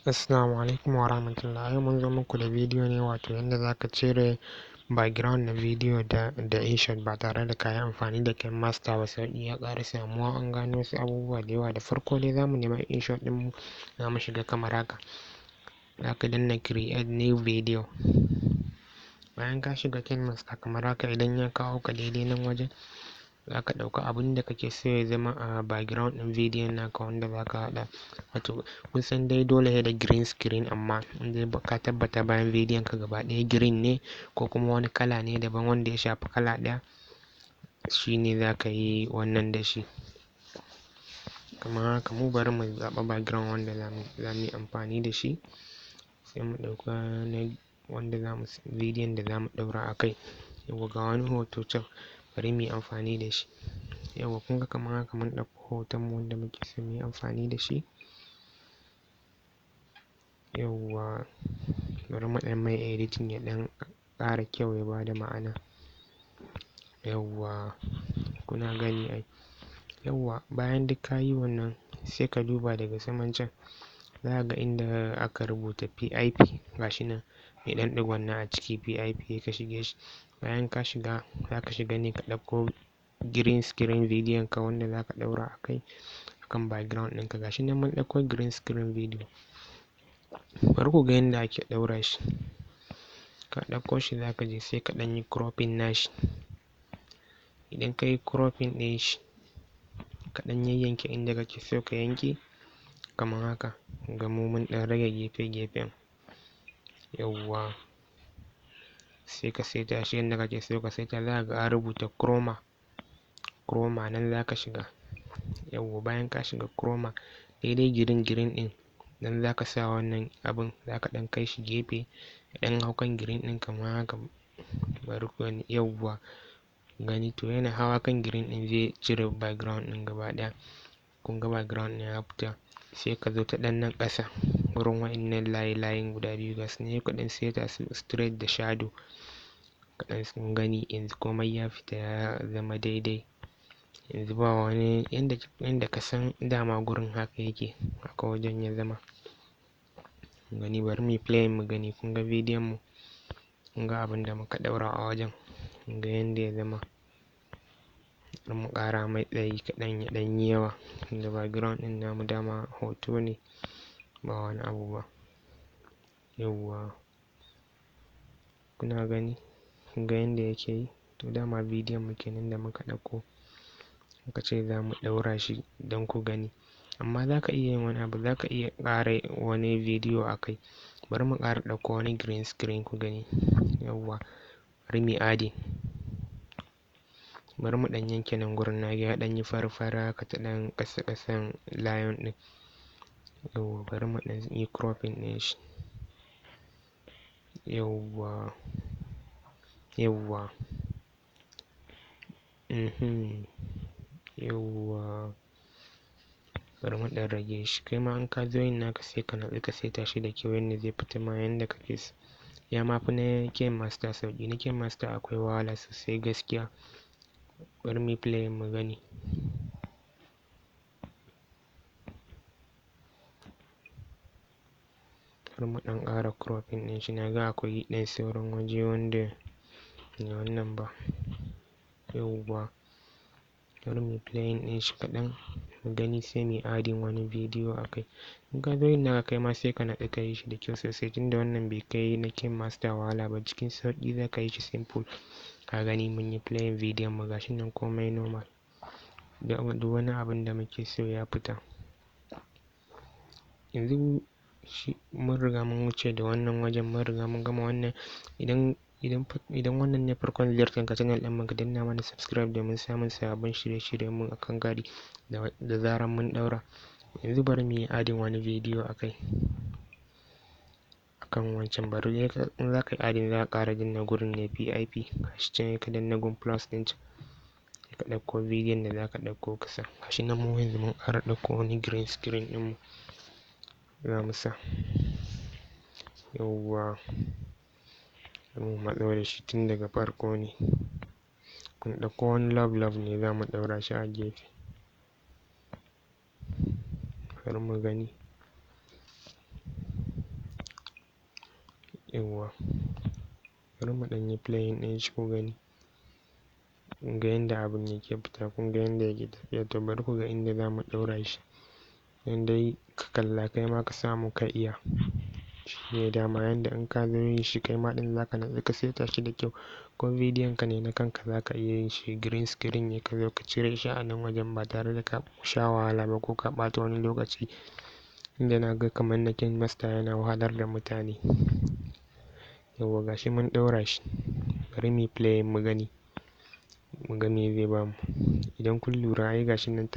Assalamu alaikum wa rahmatullah. Yau mun zo muku da bidiyo ne, wato yanda zaka cire background na bidiyo da InShot ba tare da kayi amfani da KineMaster ba. Sauƙi ya ƙara samuwa, an gano wasu abubuwa da yawa. Da farko dai zamu nemi InShot ɗin mu, zamu shiga kamar haka. Zaka danna create new video. Bayan ka shiga KineMaster kamar haka, idan ya kawo ka daidai nan wajen, zaka ɗauka abun da kake so ya zama a background ɗin bidiyon naka wanda zaka haɗa. Wato kun san dai dole sai da green screen, amma in dai ka tabbata bayan bidiyon ka gaba ɗaya green ne ko kuma wani kala ne daban wanda ya shafi kala ɗaya, shine zaka yi wannan da shi. Kamar haka, mu bari mu zaɓa background wanda zamu yi amfani da shi, sai mu ɗauka na wanda zamu bidiyon da zamu ɗaura a kai. Yawwa, ga wani hoto can, bari muyi amfani da shi. Yawwa, kun ga kamar haka mun ɗauko hoton mu wanda muke so muyi amfani da shi. Yawwa, bari mu ɗan mai editing ya ɗan ƙara kyau, ya bada ma'ana. Yawwa, kuna gani ai. Yawwa, bayan duk kayi wannan, sai ka duba daga saman can, zaka ga inda aka rubuta PIP, gashi nan mai ɗan ɗigon nan a ciki, PIP, sai ka shige shi. Bayan ka shiga, zaka shiga ne ka ɗauko green screen bidiyon ka wanda zaka ɗaura a kai akan background ɗinka. Gashi nan mun ɗauko green screen video. Bari ku ga yanda ake ɗaura shi. Ka ɗauko shi, zaka je sai ka ɗan yi cropping nashi. Idan kayi cropping ɗin shi, ka ɗan yayyanke inda kake so ka yanke kamar haka. Kun ga mu mun ɗan rage gefe gefen. Yawwa, sai ka saita shi yanda kake so ka saita. Zaka ga an rubuta chroma, chroma nan zaka shiga. Yawwa, bayan ka shiga chroma, daidai green green ɗin nan zaka sa wannan abun, zaka ɗan kai shi gefe ya ɗan hau kan green ɗin kamar haka. Bari ku gani. Yawwa, gani, to yana hawa kan green ɗin zai cire background ɗin gaba ɗaya. Kun ga background ɗin ya fita. Sai ka zo ta ɗan nan ƙasa wurin wa'innan layi layin guda biyu, gasu nan, sai ka ɗan saita su straight da shadow kaɗan. Kun gani, yanzu komai ya fita ya zama daidai. Yanzu ba wani yanda ka san dama gurin haka yake, haka wajen ya zama. Kun gani, bari muyi playing mu gani. Kun ga bidiyon mu, kun ga abin da muka ɗaura a wajen, kun ga yanda ya zama. Bari mu ƙara mai tsayi kaɗan, ya ɗan yi yawa, tunda background ɗin namu dama hoto ne, ba wani abu ba. Yawwa, kuna gani, kun ga yanda yake yi. To dama bidiyon mu kenan da muka ɗauko, muka ce za mu ɗaura shi don ku gani. Amma zaka iya yin wani abu, zaka iya ƙara wani bidiyo a kai. Bari mu ƙara ɗauko wani green screen ku gani. Yawwa, bari muyi adding. Bari mu ɗan yanke nan gurin, naga ya ɗan yi fari fari haka ta ɗan ƙasa ƙasan layin ɗin. Yawwa, bari mu ɗan yi cropping ɗin shi. Yawwa, yawwa, yawwa, bari mu ɗan rage shi. Kai ma in ka zo yin naka, sai ka natsu ka saita shi da kyau yanda zai fita ma yanda kake so. Ya ma fi na KineMaster sauƙi. Na KineMaster akwai wahala sosai gaskiya. Bari muyi playing mu gani. Bari mu ɗan ƙara cropping ɗin shi, naga akwai ɗan sauran waje wanda ba wannan ba. Yawwa, bari muyi playing ɗin shi kaɗan mu gani, sai muyi adding wani bidiyo a kai. In ka zo yin naka, kai ma sai ka natsu ka yi shi da kyau sosai, tunda wannan bai kai na KineMaster wahala ba. Cikin sauƙi zaka yi shi, simple. Ka gani, mun yi playing bidiyon mu, gashi nan komai normal, duk wani abun da muke so ya fita. Yanzu shi mun riga mun wuce da wannan wajen, mun riga mun gama wannan. Idan wannan ne farkon ziyartar ka channel ɗin mu, ka danna mana subscribe domin samun sababbin shirye-shiryen mu akan kari da zarar mun ɗaura. Yanzu bari muyi adding wani bidiyo a kai akan wancan. Bari in zaka yi adding, zaka ƙara danna gurin ne PIP, gashi can, ka danna gun plus ɗin can, sai ka ɗauko bidiyon da zaka ɗauko ka sa. Gashi nan, mu yanzu mun ƙara ɗauko wani green screen ɗin mu zamu sa. Yawwa, mu matso da shi tun daga farko ne. Mun ɗauko wani love love ne, zamu ɗaura shi a gefe. Bari mu gani. Yawwa, bari mu ɗan yi playing ɗin shi ku gani. Kun ga yanda abun yake fita, kun ga yanda yake tafiya. To bari ku ga inda za mu ɗaura shi. Dan dai ka kalla kai ma ka samu ka iya. Shi ne dama yanda in ka zo yin shi, kai ma ɗin za ka natsu ka saita shi da kyau. Ko bidiyon ka ne na kanka, za ka iya yin shi green screen ne, ka zo ka cire shi a nan wajen ba tare da ka sha wahala ba ko ka ɓata wani lokaci. Inda na ga kamar na KineMaster yana wahalar da mutane. Yawwa, ga shi mun ɗaura shi. Bari muyi playing mu gani. Mu ga me zai bamu. Idan kun lura, ai gashi nan.